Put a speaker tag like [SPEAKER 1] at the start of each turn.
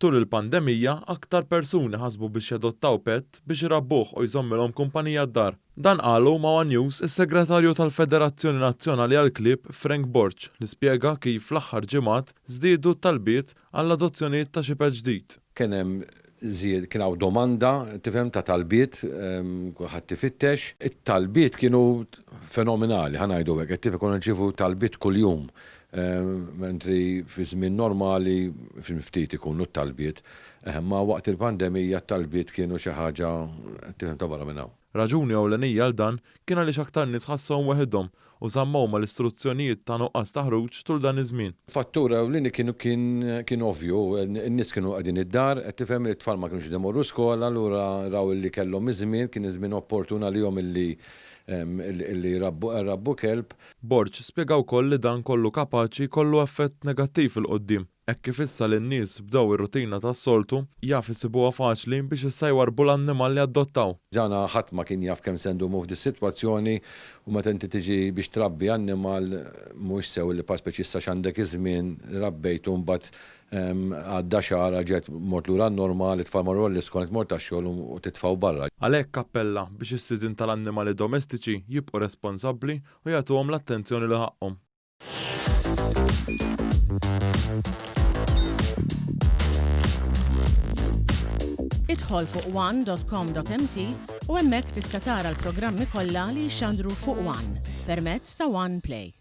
[SPEAKER 1] Tul il-pandemija, aktar persuni ħasbu biex jadottaw pet biex irabbuh u jżommilhom kumpanija d-dar. Dan qalu ma' one News is-Segretarju tal-Federazzjoni Nazzjonali għall-Klieb Frank Borg li spjega kif fl-aħħar ġimgħat żdiedu t-talbiet għall-adozzjonijiet ta' xi pet ġdid.
[SPEAKER 2] Kien hemm żied, kien hawn domanda, tifhem, ta' talbiet, kulħadd ifittex. It-talbiet kienu fenomenali, ħa ngħidu hekk, qed tifhem, konna nirċievu talbiet kuljum. Mentri fi żmien normali ftit ikunu t-talbiet. Imma waqt il-pandemija t-talbiet kienu xi ħaġa, tifhem, ta' barra minn hawn.
[SPEAKER 1] Raġuni ewlenija għal dan kien għaliex aktar nies ħassewhom weħidhom u żammew mal-istruzzjonijiet ta' nuqqas ta' ħruġ tul dan iż-żmien.
[SPEAKER 2] Fattur ewlieni kien kien kien ovvju, in-nies kienu qegħdin id-dar, qed tifhem, it-tfal ma kinux qed imorru skola, allura raw illi kellhom iż-żmien, kien iż-żmien opportun għalihom illi illi jrabbu jrabbu kelb.
[SPEAKER 1] Borg spjega wkoll li dan kollu kapaċi jkollu effett negattiv 'il quddiem. Hekk kif issa li n-nies bdew ir-rutina tas-soltu, jaf isibuha faċli biex issa jwarrbu l-annimal li adottaw.
[SPEAKER 2] Dana ħadd ma kien jaf kemm se ndumu f'dis-sitwazzjoni u meta inti tiġi biex trabbi annimal mhuwiex sew li pa speċi issa x'għandek iż-żmien rabbejtu mbagħad għadda xahar erġajt mort lura għan-normal, it-tfal marru għall-iskola int mort għax-xogħol u titfgħu barra.
[SPEAKER 1] Għalhekk appella biex is-sidien tal-annimali domestiċi jibqgħu responsabbli u jagħtuhom l-attenzjoni li ħaqqhom.
[SPEAKER 3] Idħol fuq one.com.mt u hemmhekk tista' tara l-programmi kollha li jixxandru fuq One permezz ta' One Play.